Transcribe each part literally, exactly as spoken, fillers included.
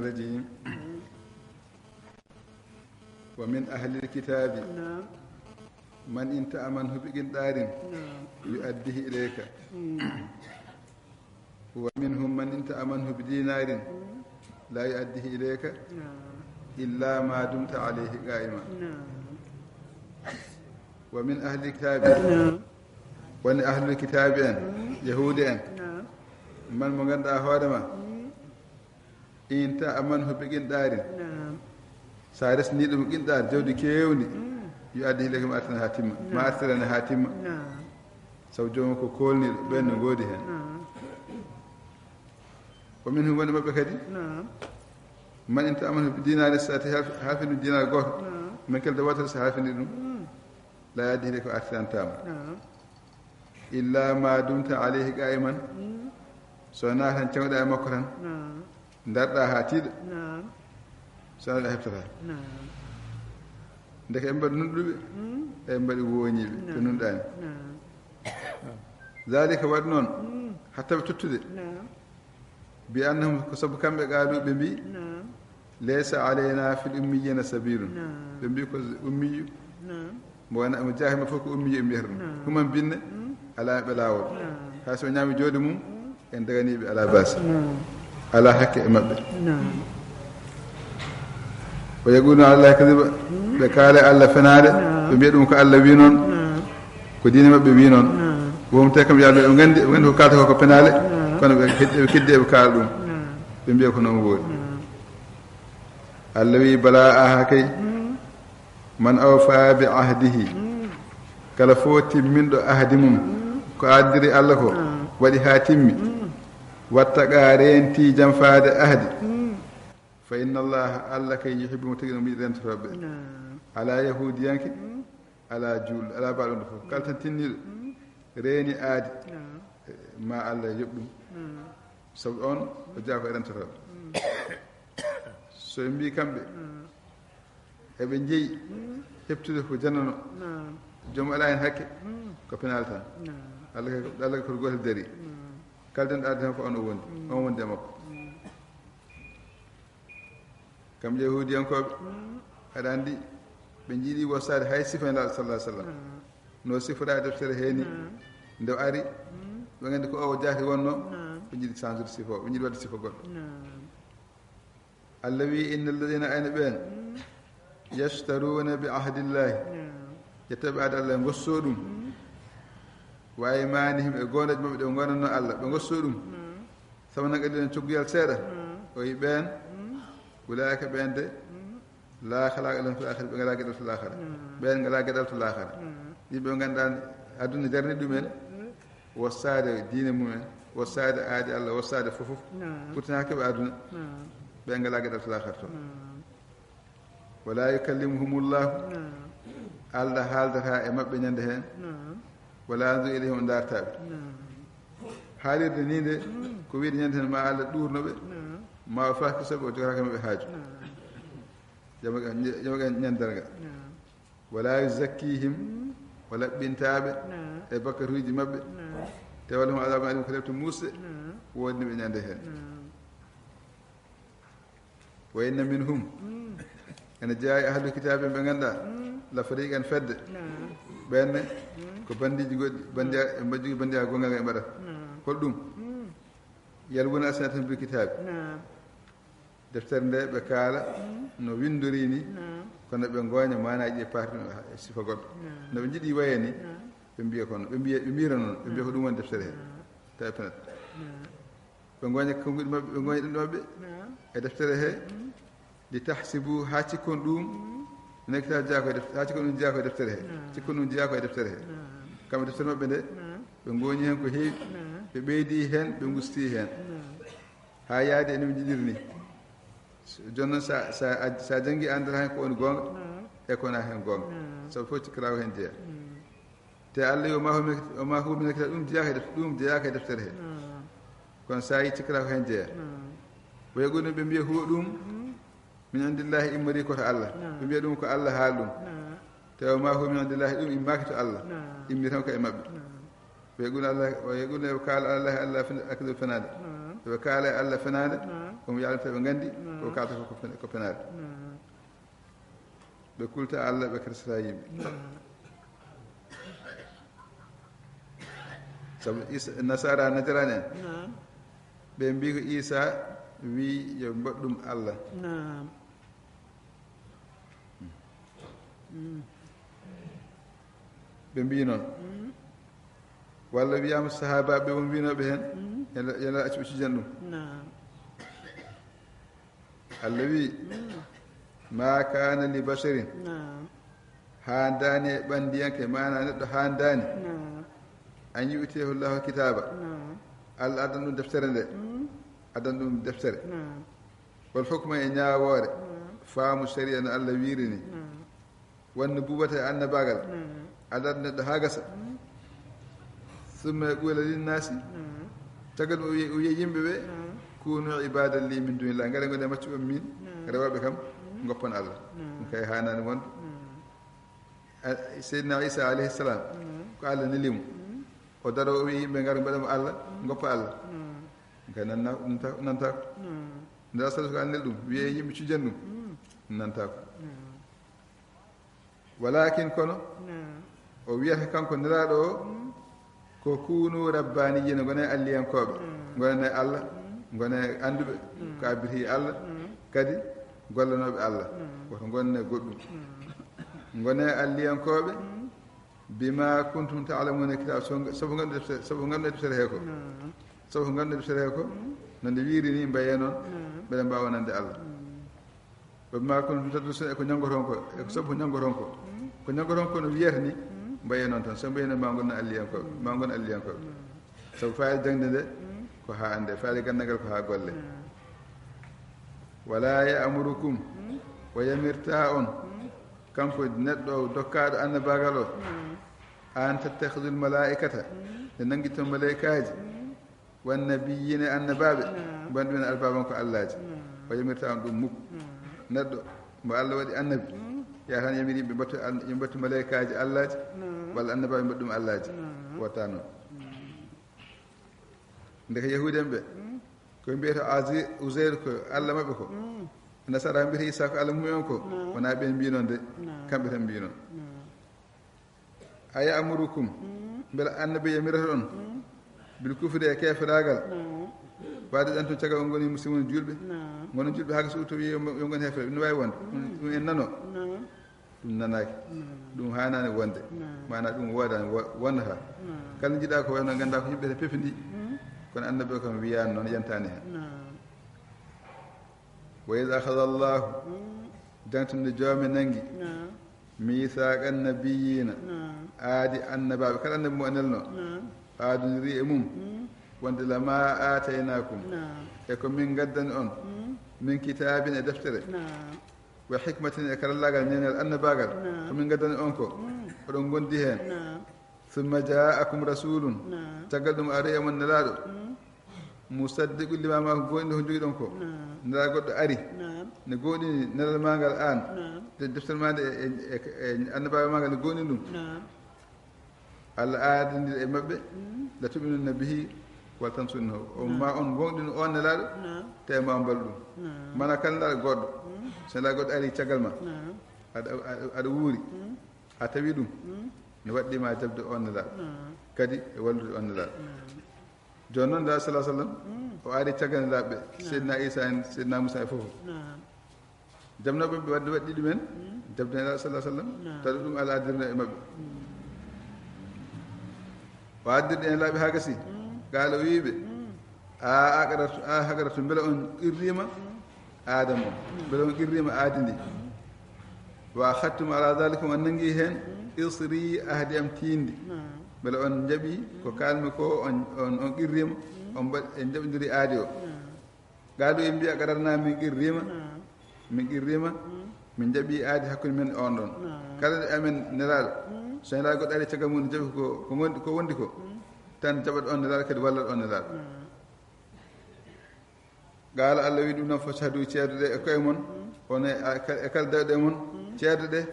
الرجيم. ومن أهل الكتاب نعم. من إن تأمنه بقنطار نعم. يؤديه إليك. مم. ومنهم من إن تأمنه بدينار مم. لا يؤديه إليك نعم. إلا ما دمت عليه قائما. نعم. ومن أهل الكتاب نعم. Woni ahlul kitaabi en, mmm, yahuudi en, naam, man mo ngannduɗaa hoore ma, mmm, in ta'amanhu bi qintarin, naam, so a resnii ɗum qintaar, jawdi keewndi, mmm, yu'addihi ilayka, ma artirane haa timma, naam, ma artirane haa timma, naam, sabu joomum ko koolniiɗo, ɓeen no ngoodi heen. Naam. Wa minhum, woni maɓɓe kadi, naam, man in ta'amanhu bi dinarin, so a tawii haafi-, haafini ɗum dinaar gooto, naam, min kadi wootere so haafini ɗum, mmm, laa yu'addihi ilayka, o artirantaa ma. Naam. Illa ma dumta alayhi qa'iman. Mm. So wonaa tan cewɗaa e makko tan. Naam. Ndarɗaa haa tiiɗa. Naam. So wonaa ɗum a heɓtataa. Naam. Ndeke en mbaɗi nunɗuɓe, mm, en mbaɗi wooñiiɓe, ɓe, naam, nunɗaani. Naam. Zalika waɗi noon, mm, hatta ɓe tottude. Naam. Bi annahum, ko sabu kamɓe qaalu ɓe mbii, naam, laysa alayna fil ummiyina sabilun. Naam. Ɓe mbii ko ummiyu. Naam. Mo wona, mo jaahilma fof ko ummiyu ɓe mbiyata ɗum. Naam. Human binne, mm, alaa ɓe laawol. Naam. Hay so o ñaami jooɗi mum, mm, en daganiiɓe alaa baasi. Naam. Alaa hakke e maɓɓe. Naam. Wa yaquluna ala Allahi kadiba, mm, ɓe kaala e Allah fenaande, naam, ɓe mbiya ɗum ko Allah wii noon. Naam. Ko diine maɓɓe wii noon. Naam. Wonte kam yalɓe ɓe nganndi, ɓe nganndi ko kaalata ko ko penaale, naam, kono ɓe hed-, ɓe keddi eɓe kaala ɗum. Naam. Ɓe mbiya ko noon woori. Naam. Allah wii bala, aha kay. Mm. Man awfa bi ahdihi. Mm. Kala fof timminɗo ahdi mum. Mm. Ko addiri Allah ko, naam, waɗi haa timmi. Mm. Wattaqa, reentii janfaade ahdi. Mm. Fa inna Allaha, Allah kay yuhibbu, mo tigi no yiɗi rentotooɓe. Naam. Alaa yahuudiyanke, mm, alaa juulɗo, alaa baaɗo ɗum fof. Kala tan tinniiɗo, mm, reeni aadi, naam, eh, ma Allah yoɓ ɗum. Naam. Sabu on o jeyaa ko e rentotooɓe. Mm. So ɓe mbii kamɓe, naam, eɓe njeyi, mm, heɓtude ko janano, naam, joom alaa heen hakke, mm, ko penaale tan. Naam. Allah kay, Allah kay ko gooto darii. Naam. Kala denɗo aadi tan ko on o wondi, mm, on wondi e makko. Mm. Kam yahuudiyankooɓe, mm, aɗa anndi, ɓe njiɗi wosaade hay sifa Nelaaɗo sallallahu alaihi wasallam. Mm. No sifora e deftere hee ni, mm, nde o ari, mm, ɓe nganndi ko o jaati wonno, mm, ɓe njiɗi changer sifa o, ɓe njiɗi waɗde sifa goɗɗo. Mm. Allah wii, inna alladhina, ayna ɓeen, mm, yashtaruna bi ahdillahi, mm, ƴettooɓe aadi Allah, ngosso ɗum, mm, wa aymanihim, e goondeeji maɓɓe ɗe ɓe goondanno Allah, ɓe ngosso ɗum. Mm. Samanan qalilan, cogguyal seeɗa. Mm. O wi ɓeen, mm, ulaa'ika, ɓeen de, mm, laa khalaqa lahum fil akhirati, ɓe ngalaa geɗal to laakhara. Mm. Ɓeen ngalaa geɗal to laakhara. Mm. Yimɓe ɓe ngannduɗaa aduna jarni ɗumen, mm, wossaade diine mumen, wossaade aadi Allah, wossaade fof fof. Mm. Pourtant haa keɓa aduna, mm, ɓeen ngalaa geɗal to laakhara to. Mm. Wala yukallimuhumullahu. Naam. Allah haaldataa e maɓɓe ñande heen. Naam. Wala yanzuru ilayhim, o ndaartaa ɓe. Naam. Haalirde nii nde, mm, ko wiide ñande heen ma Allah ɗuurno ɓe, naam, ma o faaki soɓe, o jogotaako maɓɓe haaju. Naam. Jamaga, jamaga ñande darga. Naam. Wala yuzakkihim, mm, o laɓɓintaa ɓe, naam, e bakkatuuji maɓɓe. Naam. Te walahum azabun alim, ko lepte muusɗe, naam, woodni ɓe ñande heen. Naam. Wa inna minhum, mm, ene jeyaa e ahlul kitaabi ɓe ngannduɗaa, mm, la fariqan, fedde. Naam. Ɓeen ne, mm, ko banndiiji goɗɗi, banndiya-, mm, ɓe njogii banndiya gonga e mbaɗata. Naam. Hol ɗum? Mm. Yalwuna alsinatahum bil kitaabi. Naam. Deftere nde ɓe kaala, mm, no winndori ni, naam, kono ɓe ngooña maanaaji ɗi, parti ɗum e sifa goɗɗo. Naam. No ɓe njiɗi waye ni, naam, ɓe mbiya kono, ɓe mbiya, ɓe mbiyra noon, ɓe mbiya ko ɗum woni deftere he. Naam. Tawi penat. Naam. Ɓe ngooña konnguɗi maɓɓe, ɓe ngooña ɗum maɓɓe, naam, e deftere he. Mm. Li tahsibu, haa cikkon ɗum, mm, min alkitaab, jeyaa ko e def-, haa cikkon ɗum jeyaa ko e deftere he. Naam. Cikkon ɗum jeyaa ko e deftere he. Naam. Kamɓe deftere maɓɓe nde, naam, ɓe ngooñi heen ko heewi, naam, ɓe ɓeydi heen, ɓe ngusti heen. Naam. Haa yaade e no ɓe njiɗiri ni. Jooni noon, sa, sa, a, sa janngii, a anndataa heen ko woni goonga, naam, e ko wonaa heen goonga. Naam. Sabu fof cikkaraaku heen jeyaa. Mm. Te Allah wi, "Wa ma huwa min, wa ma huwa min al-kitab", ɗum jeyaaka e def-, ɗum jeyaaka e deftere he. Naam. Kono so a yii cikkata ko heen jeyaa. Naam. Wa yaquluna, ɓe mbiya, "Huwa ɗum, mm, min indillahi, immorii ko to Allah." Naam. Ɓe mbiya ɗum ko Allah haali ɗum. Naam. Te wa ma huwa min indillahi, ɗum immaaki to Allah. Naam. Immi tan ko e maɓɓe. Naam. Wa yaquluna Allah, wa yaquluna, ɓe kaala Allah, Allah fen-, al-kadiba, fenaande. Naam. Ɓe kaala e Allah fenaande, naam, ko mo yaalata ɓe nganndi. Naam. Ko kaalata ko, ko fen-, ko fenaare. Ɓe kulta Allah, ɓe kersata yimɓe. Sabu Isa, Nasara, Najran en, ɓe mbi ko Isa wi yo mbaɗ ɗum Allah. Ɓe mbi noon. Walla wiyama sahabaɓe won winoɓe hen, yalla, yalla accu ɓe cujan ɗum. Allah wi, "Ma kana li basharin." Naam. Haandaani e ɓanndiyanke, maana neɗɗo haandaani. Naam. An yu'tiyahu Allahu kitaaba. Naam. Allah addan ɗum deftere nde. Addan ɗum deftere. Naam. Wal hukma e ñaawoore. Naam. Faamu sharia no Allah wiirini. Naam. Wan nubuwata e annabaagal. Naam. Addan neɗɗo haa gasa. Summa yaqulu linnaasi. Naam. Tagal o wiye, o wiye yimɓe ɓe. Naam. Kunu ibadan li min dunillah. Ngare ngone maccu on min. Naam. Rewaaɓe kam. Goppon Allah. Naam. Ɗum kay haanaani wonde. Naam. A, Seydina Isa alayhi salam, ko Allah neli mo. O daro, o wi yimɓe ngara mbaɗa mo Allah, goppa Allah. Ɗum kay nanna-, nanta-, nantaako. Nde Allah sallallahu alaihi wasallam neli ɗum, wiye yimɓe cujan ɗum, nantaako. Walakin kono, o wiyata kanko nelaaɗo o, ko kunu rabbaniyina, ngone alliyankooɓe, ngone Allah, ngone annduɓe ko abbiti Allah, kadi gollanooɓe Allah, woto ngonne goɗɗum. Ngone alliyankooɓe, bima kuntum ta'lamuna kitab, so, sabu nganndu deftere, sabu nganndu deftere he ko. Sabu nganndu deftere he ko, no nde wiiri ni, mbaye noon, mbeɗa mbaawa nande Allah. Wa bima kuntum tadrusun, e ko ñanngoton ko, e ko sabu ko ñanngoton ko. Ko ñanngoton ko no wiyata ni, mbaye noon tan. So mbaye noon, ma ngon alliyankooɓe, ma ngon alliyankooɓe. Sabu faayda jaŋde nde, ko haa annde, faayda ganndal ngal ko haa golle. Wala ya'murukum, o yamirta on, kanko neɗɗo o dokkaaɗo annabaagal o, an tattakhidul malaa'ikata, nde nanngiton malaa'ikaaji, wan nabiyyiina, annabaaɓe, mbaɗa ɗumen arbaaban ko allaaji. O yamirta on ɗum mukko. Neɗɗo mo Allah waɗi annabi, yaa tan yamiri yimɓe mbattu an-, yimɓe mbattu malaa'ikaaji allaaji, walla annabaaɓe mbaɗa ɗum allaaji. Wota noon. Ndeke Yahuudi en ɓe, ko mbiyata Azi-, Uzayr ko Allah maɓɓe ko, Nasara mbiyata Isa ko Allah mum en ko, wona ɓen mbi noon de, kamɓe tan mbi noon. A ya'murukum, mbela annabi yamirata on, bil kufri, e keeferaagal? Waade ɗan tun caggal on ngoni muslimun, julɓe, ngono julɓe, haa so tawi yo, yo ngon heefere, ɗum no waawi wonde. Ɗum, ɗum en nano. Ɗum nanaaki. Ɗum haanaani wonde. Maanaa ɗum woodaani, wo-, wondataa. Kala njiɗaa ko wayno nganndaa ko yimɓe pefindi. Kono annabi o kam wiyaani noon, yantaani heen. Wa iz akhadha Allahu, jangtinde Joomi nanngi, mithaaqa nabiyyiina, aadi annabaaɓe, kala annabi mo o nelno, aadondiri e mum, wonde lama aataynaakum, e ko min ngaddani on, min kitaabin, e deftere, wa hikmatin, e karallaagal, neenal annabaagal, ko min ngaddani on ko, oɗon ngondi heen. Summa ja'akum rasulun, caggal ɗum ari e mon nelaaɗo, musaddiqun lima ma'akum, ko goonɗinɗo ko njogiɗon ko. Nelaaɗo goɗɗo ari, ne goonɗini nelal maa ngal aan, de-, deftere maa nde e, e, e annabaaɓe maa ngal ne goonɗini ɗum. Allah aadondiri e maɓɓe, la tu'minunna bihi wala tansurunnahu. On ma on ngoonɗinu on nelaaɗo, tawi ma on mbaɗu ɗum. Maanaa kala nelaaɗo goɗɗo, so nelaaɗo goɗɗo ari caggal ma, aɗa, aɗa, aɗa wuuri, a tawi ɗum, ne waɗɗii ma jaɓde on nelaaɗo, kadi e wallude on nelaaɗo. Jooni noon, nelaaɗo sallallahu alaihi wasallam, o ari caggal nelaaɓe, Seydina Isa en, Seydina Musa e fof. Jamnooɓe ɓe waɗde, waɗɗii ɗumen, jaɓde nelaaɗo sallallahu alaihi wasallam, tawi ɗum Allah addirno e maɓɓe. O addirde nelaaɓe haa gasi. Qaala, o wiiɓe, a aqrartu, a haqrartu, mbela on qirriima aada mon, mbela on qirriima aadi ndi. Wa akhadtum ala dhalikum, on nanngi heen, isri, ahdi am tiiɗndi. Mbela on njaɓi ko kaalmi ko, on, on, on qirriima, on mbaɗ-, en njaɓondiri aadi o. Qaalu, ɓe mbi, aqrarna, min qirriima, min qirriima, min njaɓi aadi hakkunde men e on ɗon. Kala nde amen nelaaɗo, so nelaaɗo goɗɗo ari caggal mum, jaɓi ko, ko ngondi, ko wondi ko, tan jaɓat on nelaaɗo, kadi wallat on nelaaɗo. Qaala, Allah wi ɗum noon, fashhadu, ceedoɗe e koye mon, on e, e kala dawɗe mon, ceedoɗe,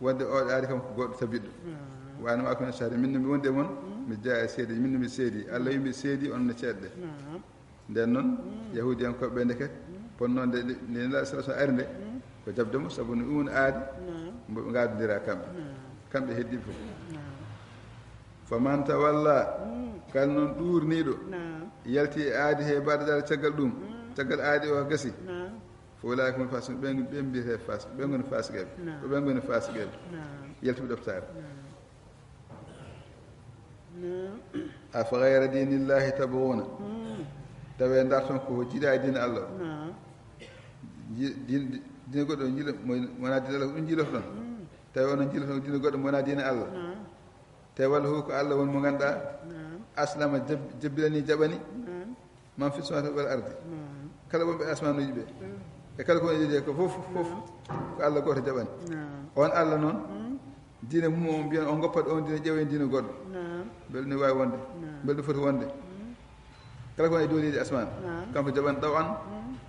wonde oɗo ari kam ko goɗɗo tabiɗɗo. Wa ana ma'akum mina shahidin, min no mi wondi e mon, mi jeyaa e seedi, min no mi seedi. Allah wi mi seedi, on no ceedoɗe. Nden noon, Yahuudiyankooɓe ɓe ndeke, Kono noon de, nde Nelaaɗo sallallahu alayhi wa sallam ari nde, ko jaɓde mo, sabu no ɗum woni aadi, mbo ɓe ngaadondira kamɓe. Kamɓe heddiiɓe fof. Faman tawalla, kala noon ɗuurniiɗo, yalti e aadi he baɗa dal caggal ɗum, caggal aadi o gasi. Fo wala ko fas, ɓen, ɓen mbiyetee fas, ɓen ngoni fasiqeeɓe. Ko ɓen ngoni fasiqeeɓe. Yaltuɓe ɗoftaare. Afa ghayra dinillahi tabghuna. Tawi ndarton ko jiɗa e diine Allah. Ji-, din-, diine goɗɗo jiilo, mo wona diine Allah, ɗum jiiloton. Tawi onon jiiloton diine goɗɗo mo wona diine Allah. Tawi walla hu ko Allah woni mo ganduɗa. Aslama jab-, jabbilani jaɓani. Man fi samawati wal ardi. Kala wonɓe asmanuji ɓe. E kala ko woni e leydi ko fof, fof ko Allah goto jaɓani. On Allah noon, diine mum o mbiyan on goppat on diine ƴeewen diine goɗɗo. Mbele ne wawi wonde. Mbele ɗum foti wonde. Kala ko woni e dow leydi asman. Kanko jaɓan ɗaw an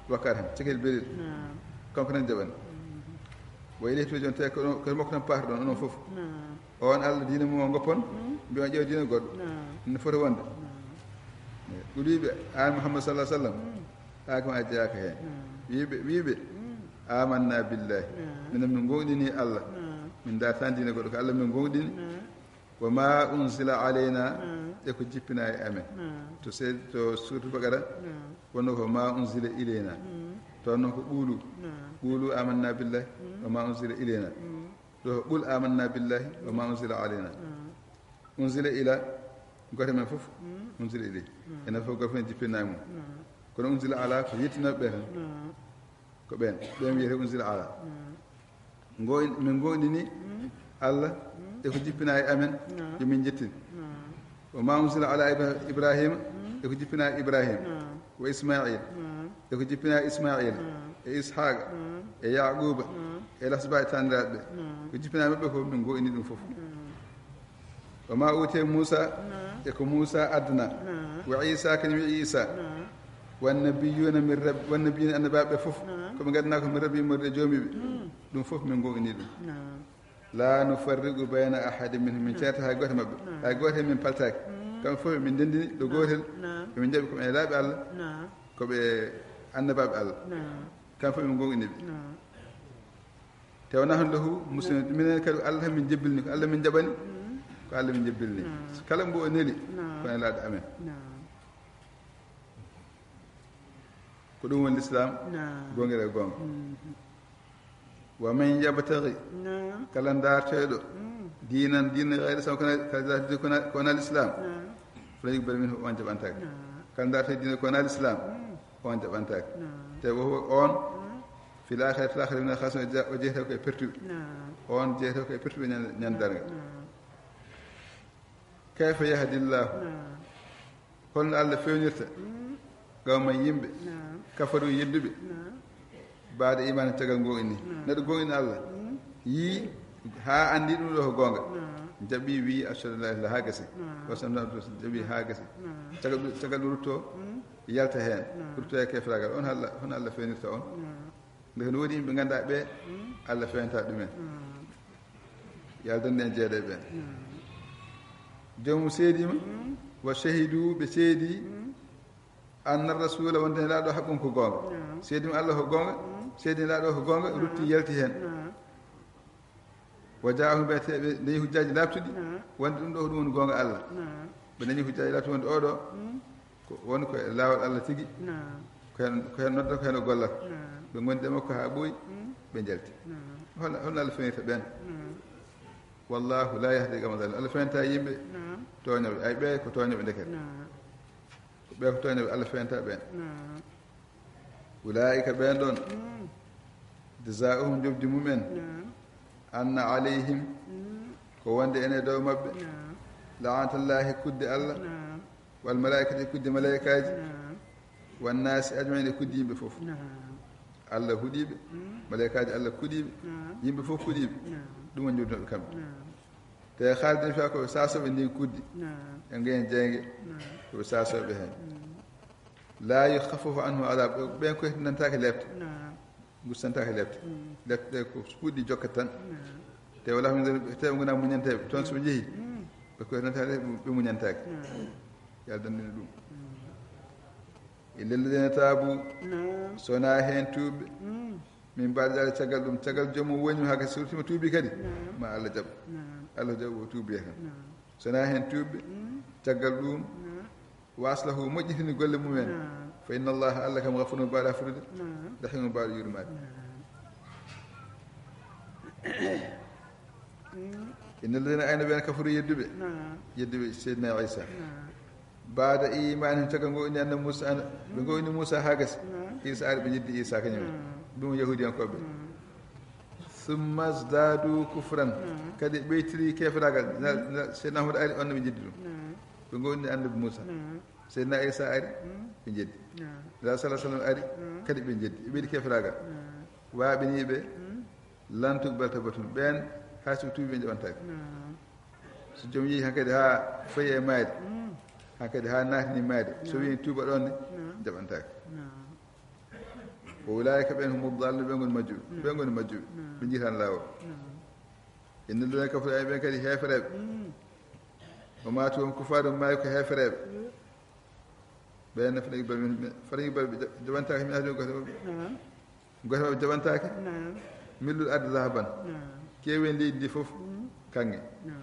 wakkat hen, cekel belel. Kanko tan jaɓan. Wa ilayhi turja'un, tawi ko ɗon, ko makko tan pahtoɗon onon fof. O on Allah diine mum o goppon, mbiya on ƴeewa diine goɗɗo. No foti wonde. Ɓuri wiɓe, an Muhammad sallallahu alaihi wasallam, haa kam a jeyaaka heen. Wiɓe, wiɓe, amanna billahi. Minen min gomɗini Allah. Min dartan diine goɗɗo, ko Allah min gomɗini. Wa ma unzila alayna, e ko jippina e amen. To se-, to Suratul Baqara, wonno ko ma unzila ilayna. To noon ko qulu. Qulu amanna billahi wa ma unzila ilayna. Ɗo, qul amanna billahi wa ma unzila alayna. Unzila ila, goto men fof, unzila ilay. Enen fof, goto fof en jippinnaaki mum. Kono unzila ala ko yettinooɓe ɓe tan. Ko ɓen, ɓen wiyete unzila ala. Ngo-, min gomɗini Allah e ko jippina e amen, yo min jettin. Wa ma unzila ala Ibra-, Ibrahima, e ko jippina e Ibrahima. Wa Ismail, e ko jippina e Ismaila, e Ishaqa, e Yaquba, e lasbaɓe taniraɓe ɓe. Ko jippina e maɓɓe ko min gomɗini ɗum fof. Wa ma utiya Musa, e ko Musa addana. Wa Isa, kañum e Isa. Wa nabiyuna min rabbi, wa nabiyuna, annabaɓe fof. Ko ɓe gadana ko min rabbi, morde joomi ɓe. Ɗum fof min gomɗini ɗum. La nufarriqu bayna ahadin minhum. Min ceerata hay gooto maɓɓe. Hay gooto min paltaaki. Kamɓe fof min ndenndini ɗo gootel. Min njaɓi ko ɓe laaɓi Allah. Ko ɓe annabaaɓe Allah. Kamɓe fof min gomɗini ɓe. Te wonaa hon lahu muslimin. Minen kadi ko Allah tan min jebbilni. Ko Allah min jaɓani. Ko Allah min jebbilni. Kala mbo o neli, ko nelaaɗo amen. Ko ɗum woni l'islam. Naam. Goonga e goonga. Wa man yabtaghi, kala darteeɗo, diinan, diina, ghayra islam, kono, kala darteeɗo kono, kono l'islam, falan yuqbala minhu, on jaɓantaake. Kala darteeɗo diina kono l'islam, on jaɓantaake. Te wo on, fil akhirati, fil akhirati min al-khasirin, o jeyata ko e pertuɓe. On jeyata ko e pertuɓe ñande, ñande darnga. Kayfa yahdillahu? Holno Allah fewnirta qawman, yimɓe, kafaru, yedduɓe, baada iman, caggal gomɗini. Neɗɗo gomɗini Allah, yii haa anndi ɗum ɗo ko goonga, jaɓi, wii ashhadu an la ilaha, haa gasi. Wa sallam, jaɓi haa gasi. Caggal ɗum, caggal ɗum rutto, yalta heen, rutto e kefragal. On Allah, hono Allah fewnirta on? Nde ko no woodi yimɓe ngannduɗaa ɓe, Allah fewnata ɗumen. Yo Allah dandu en jeeɗe ɓen. Joomum seedima, wa shahidu, ɓe seedi, anna rasula, wonde nelaaɗo haqqun, ko goonga. Seedima Allah ko goonga, seedi nelaaɗo ko goonga, rutti yalti heen. Wa jaahum, ɓe te-, ɓe dañi hujjaaji laaɓtuɗi, wonde ɗum ɗo ko ɗum woni goonga Allah. Ɓe dañi hujjaaji laaɓtuɗi wonde oɗo ko woni ko e laawol Allah tigi. Ko heen, ko heen noddata, ko heen o gollata. Ɓe ngondi e makko haa ɓooyi, ɓe njalti. Hol-, holno Allah fewnirta ɓeen? Wallahu la yahdi qawma zalim. Allah fewnata yimɓe tooñooɓe. Ay, ɓe ko tooñooɓe ndeket. Ko ɓe ko tooñooɓe, Allah fewnata ɓeen. Ulaa'ika, ɓeen ɗoon, jazaa'uhum, njoɓdi mumen, anna alayhim, ko wonde ene dow maɓɓe, la'natullahi, kudde Allah, wal malaa'ikati, kudde malaa'ikaaji, wan naasi ajma'in, e kudde yimɓe fof. Allah huɗiiɓe, malaa'ikaaji Allah kuɗiiɓe, yimɓe fof kuɗiiɓe. Ɗum woni njoɓdi maɓɓe kamɓe. Te khalidina fiha, ko ɓe saasooɓe ndin kuddi. E ngeen jeynge, ko ɓe saasooɓe heen. La yukhaffafu anhum al-adhab, ɓen koytantaake lepte. Gussantaake lepte. Lepte ɗe ko puɗɗi jokkat tan. Te wala min, te ɓe ngonaa muñanteeɓe. Toon so ɓe njehi, ɓe koytantaake, ɓe muñantaake. Yo Allah dandu en ɗum. Illa alladhina tabu. Naam. Sona heen tuuɓe. Mm. Min ba'di dhalika, caggal ɗum, caggal joomum woni haa gasi, so ruttiima tuubi kadi, naam, ma Allah jaɓ. Naam. Allah jaɓ o tuubi heen. Naam. Sona heen tuuɓe, mm, caggal ɗum, naam, wa aslahu, moƴƴitini golle mum en. Naam. Fa inna Allah, Allah kam, ghafurun, baɗa fuɗude. Naam. Rahimun, baɗa yurmaade. Naam. Mm. Inna alladhina, ayno ɓen, kafaru, yedduɓe. Naam. Yedduɓe Seydina Isa. Naam. Baada imaanihim, caggal ngo inni Annabi Muusa, an-, ɓe ngo inni Muusa haa gasi. Naam. Isa ari, ɓe jeddi Isa kañum en. Naam. Ɗum Yahuudiyankooɓe. Naam. Summa zdadu kufran. Naam. Kadi ɓeytiri keeferagal. Na, na, Seydina Ahmad ari, on ne ɓe jeddi ɗum. Naam. Ɓe ngo inni Annabi Muusa. Naam. Seydina Isa ari, mm, ɓe jeddi. Naam. Nabi sallallahu alaihi wasallam ari, mm, kadi ɓe jeddi. Ɓe ɓeydi keeferagal. Naam. Waaɓini ɓe, mm, lan tuqbala tawbatuhum. Ɓeen, hay so tuubi, ɓe jaɓantaake. Naam. So joom yehi hankadi haa fayi e maayde, mm, hankadi haa naatini maayde, so, naam, wiyi tuuba ɗoon ne, naam, jaɓantaake. Naam. Wa ulaa'ika, ɓeen, humu daalluun, ɓe ngoni majjuɓe. Naam. Ɓe ngoni majjuɓe. Naam. Ɓe njiytaani laawol. Naam. Inna alladhina kafaru, ay ɓeen kadi heefereeɓe. Mm. Wa maatu wa hum kuffaar, maayi ko heefereeɓe. Mm. Ɓeen ne, falan yuqbala min-, falan yuqbala, ɓe ja-, jaɓantaake min ahadihim, gooto maɓɓe. Naam. Gooto maɓɓe jaɓantaake. Naam. Mil'ul ardi dhahaban. Naam. Keewen leydi ndi fof, mm, kaŋŋe. Naam.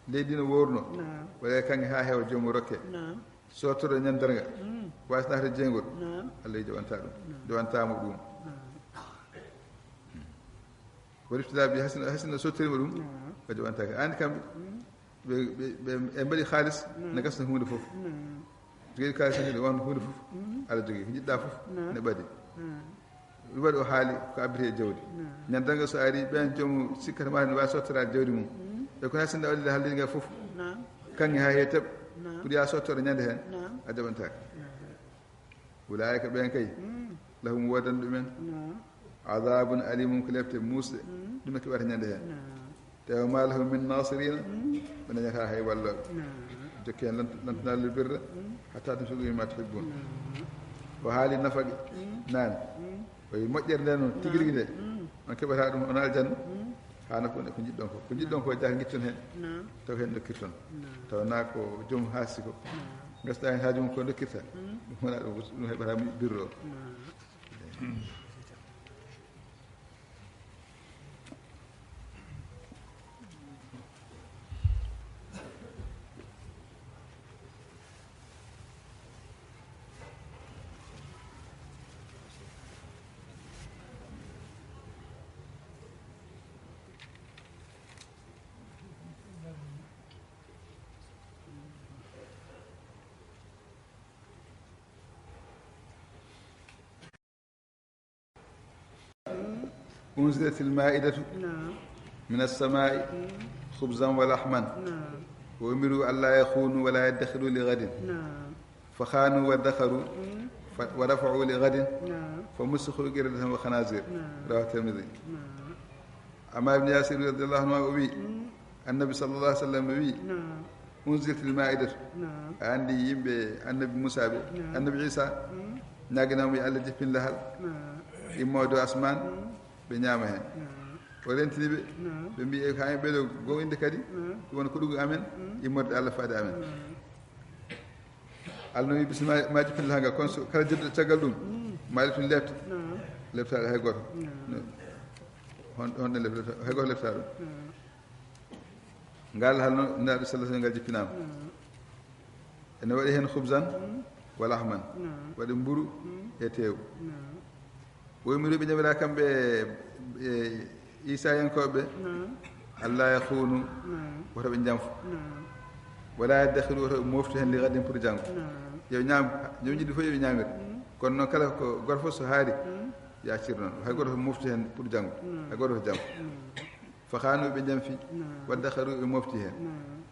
Leydi no worno. Naam. Waɗa kaŋŋe haa heewa, joomum rokke. Naam. Sottoro ñande darnga. Mm. Waasi naatde jeygol. Naam. Allah jaɓanta ɗum. Naam. Jaɓanta mo ɗum. Naam. Wa ibtila bi, hasina, hasina sottirima ɗum. Naam. O jaɓantaake. Andi kamɓe. Mm. Ɓe, ɓe, ɓe, ɓe mbaɗi haalis, mm, ne gasna huunde fof. Mm. Jogii haalis ne won huunde fof. Mm. Aɗa jogii ko njiɗɗa fof, mm, ne ɓadi. Mm. Ɓe mbaɗi o haali ko abbiti e jawdi. Mm. Ñande darnga so ari, ɓeen joom sikkata ma ne waawi sottoraade jawdi mum. Mm. E kono hay sinno a waɗi haalde ngal fof. Mm. Kaŋŋe haa heewi teɓ. Mm. Pour ya sottoro ñande heen, mm, a jaɓantaake. Mm. Ulaa'ika ɓeen kay, mm, lahum woodani ɗumen, naam, adabun alimun, ko lepte muusɗe, mm, ɗum e keɓata ñande heen. Naam. Tawa ma lahum min nasirina, mm, ɓe dañata hay wallooɓe. Naam. Jokke heen lant-, lan tanalul birra, mm, hatta tunfiqu mimma tuhibbun. Naam. O haali nafaqe, mm, naane. Mm. O wi moƴƴere nde noon, naam, tigi rigi nde, mm, on keɓata ɗum, on aljanna. Mm. Haana ko, ko njiɗɗon ko. Ko njiɗɗon ko, jaha ngitton heen. Naam. Taw heen dokkirton. Naam. Taw na ko joom haasi ko. Naam. Gasɗa heen haaju mum ko dokkirta. Mm. Ɗum wona ɗum, ɗum heɓata birro. Naam. أنزلت المائدة، نعم، من السماء، مم، خبزا ولحما، نعم، وأمروا ألا يخونوا ولا يدخروا لغد، نعم، فخانوا وادخروا، مم، ف-، ورفعوا لغد، نعم، فمسخوا قردة وخنازير. نعم. رواه الترمذي. نعم. Ammar ibn Yasir radiyallahu anhu o wi, mm, Annabi sallallahu alaihi wasallam wi, naam, "Unzilatil ma'idatu." Naam. A andi yimɓe Annabi Musa ɓe, naam, Annabi Isa, mm, ñaaginaama yo Allah jippin lahal, naam, immoodo asmaan, mm, ɓe ñaama heen. Naam. O rentini ɓe, naam, ɓe mbi, "E, haa ɓeɗo gomɗinde kadi, naam, ko woni ko ɗugo amen, mm, immorde Allah faade amen." Naam. Allah no wi, "Bisimilla, ma jippin lahal ngal, kono so kala jedduɗo caggal ɗum, mm, ma leptin lepte." Naam. Leptaɗo hay gooto. Naam. No, hon, hon ɗen lepta, hay gooto leptaɗo ɗum. Naam. Ngal lahal noon, Nulaaɗo sallallahu alaihi wasallam, ngal jippinaama. Naam. Ene waɗi heen khubzan, mm, wa lahman. Naam. Waɗi mburu, mm, e teewu. Naam. Wa umiru, ɓe ñamira kamɓe, e, Isayankooɓe, naam, "Alla yakhunu," naam, woto ɓe jamfo. Naam. "Wala yaddakhiru," woto ɓe moftu heen, "li ghadin," pour janngo. Naam. Yo ñaam, ñoom jiɗi fof yo ɓe ñaamir. Mm. Kono noon kala ko gooto fof so haari, mm, yaccir noon. Hay gooto moftu heen pour janngo. Naam. Hay gooto ko jam. Naam. "Fakhanu," ɓe jamfi. Naam. "Waddakharu," ɓe mofti heen. Naam.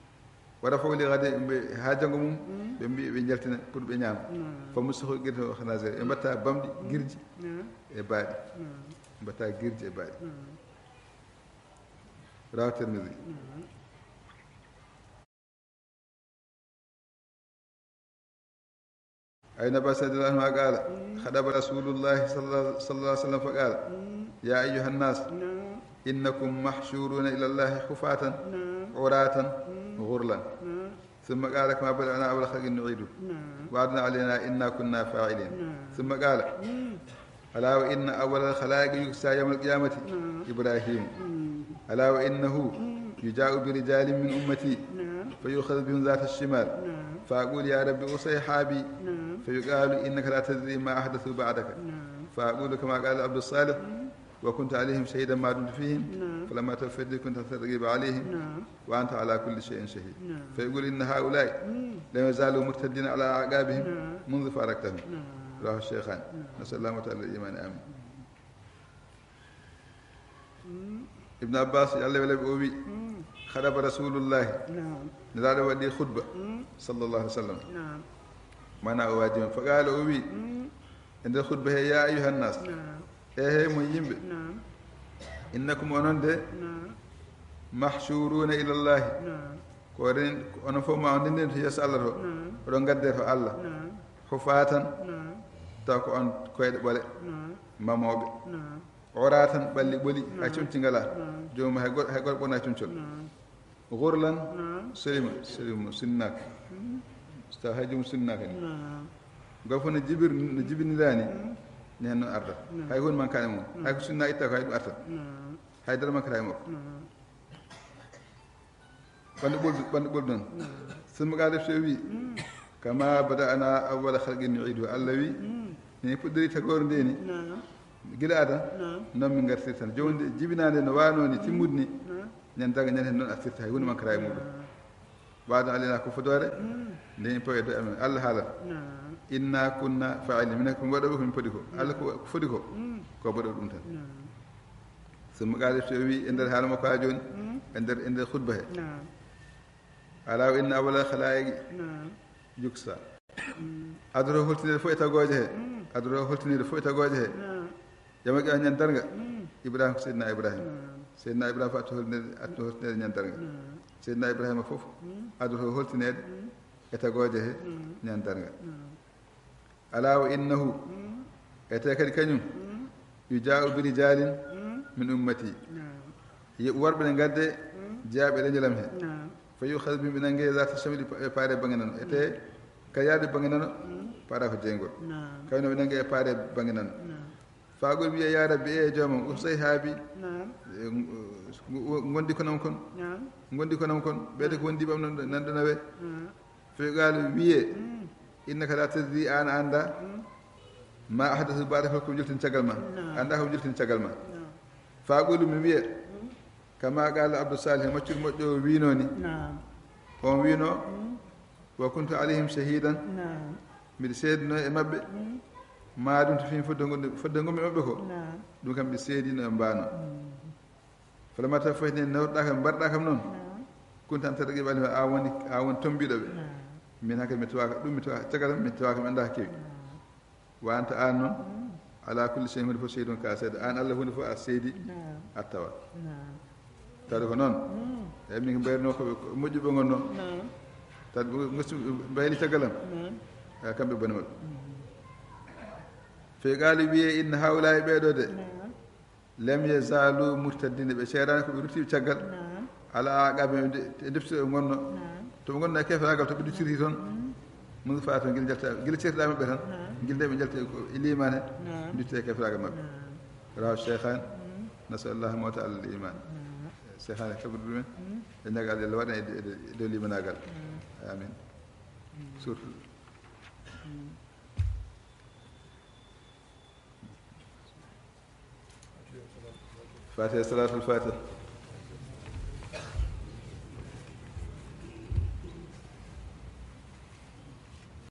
"Wa rafa'u li ghadin," ɓe, haa janngo mum, mm, ɓe mbi ɓe njaltina pour ɓe ñaama. Naam. "Fa musakhu qirda wa khanazir." Ɓe mbatta bamɗi, mm, girji, naam, e baaɗi. Naam. Ɓe mbatta girji e baaɗi. Naam. Rawahu Tirmidhi. Naam. Ibn Abbas radiyallahu anhu qala, mm, khadaba Rasulullahi sallallahu, sallallahu alaihi wasallam fa qala, mm, "Ya ayyuhan nas, naam, innakum mahshuruna ila Allahi hufatan, naam, uratan, mm, ghurlan." Naam. ثم قال: كما بدأنا أول خلق نعيده. نعم. وعدا علينا إنا كنا فاعلين. نعم. ثم قال: مم. ألا وإن أول الخلائق يكسى يوم القيامة نعم. إبراهيم. مم. ألا وإنه مم. يجاء برجال من أمتي نعم. فيؤخذ بهم ذات الشمال. نعم. فأقول: يا رب أصيحابي. نعم. فيقال: إنك لا تدري ما أحدثوا بعدك. نعم. فأقول كما قال عبد الصالح: مم. وكنت عليهم شهيدا ما دمت فيهم. نعم. فلما توفيتني كنت أنت الرقيب عليهم. نعم. وأنت على كل شيء شهيد. نعم. فيقول: إن هؤلاء مم. لم يزالوا مرتدين على أعقابهم نعم. منذ فارقتهم. نعم. رواه الشيخان. نعم. نسأل الله تعالى الإيمان. آمين. مم. Ibn Abbas, yo Allah wele ɓe, o wi, مم. خطب رسول الله. نعم. Nelaaɗo waɗi khutba, مم. صلى الله عليه وسلم. نعم. Maanaa o waaji on. فقال, o wi, مم. E nder khutba he: يا أيها الناس. نعم. E he mon yimɓe. نعم. إنكم, onon de, نعم. محشورون إلى الله. نعم. Ko oɗon, onon fof ma on ndenndin to yeeso Allah to. نعم. Oɗon ngadde to Allah. نعم. حفاة. نعم. Taw ko on koyɗe ɓole. نعم. Mamooɓe. نعم. عراة, ɓalli ɓoli, hay نعم. Comci ngalaa. نعم. Joomum hay gor-, hay gooto ɓonaani comcol. نعم. غرلا. نعم. Soli mum, soli mum sunnaaka. مم. So taw hay joomum sunnaaka ni. نعم. Gooto fof no jibir-, no jibiniraani, مم. Ni heen noon ardat. نعم. Hay huunde mankaani e mum. نعم. Hay ko sunna itta ko hay ɗum artat. نعم. Hay dara mankataa e makko. نعم. Ɓanndu ɓoldu, ɓanndu ɓoldu noon. نعم. ثم قال, refti o wi, مم. كما بدأنا أول خلق نعيده. Allah wi, مم. Ni puɗɗori tagoore nde ni. نعم. Gila adan, نعم. Noon min ngartirta. Jooni nde jibinaande no waanoo ni, نعم. Timmude ni. نعم. Ñande darnga, ñande heen noon artirta, hay huunde mankataa e muɗum. نعم. وعدا علينا, ko fodoore, مم. Nde en pawi e dow amen. Allah haalan. نعم. إنا كنا فاعلين. Minen ko min waɗooɓe ko min poti ko. نعم. Allah ko, ko foti ko, مم. Ko waɗooɓe ɗum tan. نعم. ثم قال, refti o wi e nder haala makko haa jooni, مم. E nder, e nder khutba he. نعم. ألا وإن أول الخلائق نعم. يكسى. مم. Adoro holtinede fof e tagooje he. مم. Adoro holtinede fof e tagooje he. نعم. Yawmal qiyaama, ñande darnga. مم. Ibrahima ko Seydina Ibrahima. نعم. Seydina Ibrahima fof adoro holtinede, adoro holtinede ñande darnga. نعم. Seydina Ibrahima fof مم. Adoro holtinede مم. E tagooje he مم. Ñande darnga. نعم. ألا وإنه مم. Ete kadi kañum مم. يجاء برجال مم. من أمتي. نعم. Yo worɓe ne ngadde مم. Jeyaaɓe leñol am he. نعم. فيؤخذ بهم, ɓe nannge ذات الشمال, e paare bannge nano. Ete نعم. Kadi yaade bannge nano مم. Paara ko jeyngol. نعم. Kañum ɓe nannge e paare bannge nano. نعم. Fagol wiya, يا رب, e joomam, أصيحابي. نعم. E, ngo-, ngondi konam kon. نعم. Ngondi konam kon. Ɓeyde ko wondiiɓe am nan, nan ɗo nawe. نعم. Fii qaalu, wiyee, مم. إنك لا تدري, aan a anndaa, مم. ما أحدثوا بعدك, ko ɓe njoltini caggal ma. نعم. A anndaa ko ɓe njoltini caggal ma. نعم. Faa qulu, mi wiya, مم. كما قال عبد الصالح, maccuɗo moƴƴo o wiinoo ni. نعم. On wiinoo, مم. وكنت عليهم شهيدا. نعم. Miɗo seedinoo e maɓɓe, مم. ما دمت فيهم, fodde ngonmi, fodde ngonmi e maɓɓe ko. نعم. Ɗum kam ɓe seedinoo e mbaanoo. مم. فلما توفيتني, nde nawruɗaa kam, mbarɗaa kam noon. نعم. كنت أنت الرقيب عليهم, aan woni, aan woni tommbiiɗo ɓe. نعم. Min hakke mi tawaaka, ɗum mi tawaaka, caggal mi tawaaka, mi anndaa hakke. نعم. وأنت, aan noon, مم. على كل شيء, huunde fof, شهيد, ko a seedo. Aan Allah, huunde fof a seedi, نعم. A tawa. نعم. Tawi ko noon. مم. Eyi, min mbayrinoo ko ɓe, ko moƴƴuɓe ngonnoo. نعم. Tawi ɓe ngosti, mbayri caggal am. نعم. Eyi, kamɓe bone maɓɓe. مم. Fii qaalu, wiyee, إن هؤلاء, ɓee ɗoo de. نعم. لم يزالوا مرتدين, ɓe ceeraani ko ɓe ruttiiɓe caggal. نعم. على أعقابهم, e defte ɓe ngonnoo. نعم. To ɓe ngonnoo e keeferaagal, to ɓe duttirti toon. مم. منذ فارقتهم, gila njalta, gila ceertuɗaa maɓɓe tan. نعم. Gila nde ɓe njalti ko e liimaane, نعم. Dutti e keeferaagal maɓɓe. نعم. رواه الشيخان. مم. نسأل الله الموت على الإيمان. نعم. Seekhane kaɓir ɗumen. مم. E ñaagal Allah waɗa e, e, e dow liimanaagal. نعم. آمين. مم. Surtout. مم. Fatiha, salaatul Fatiha.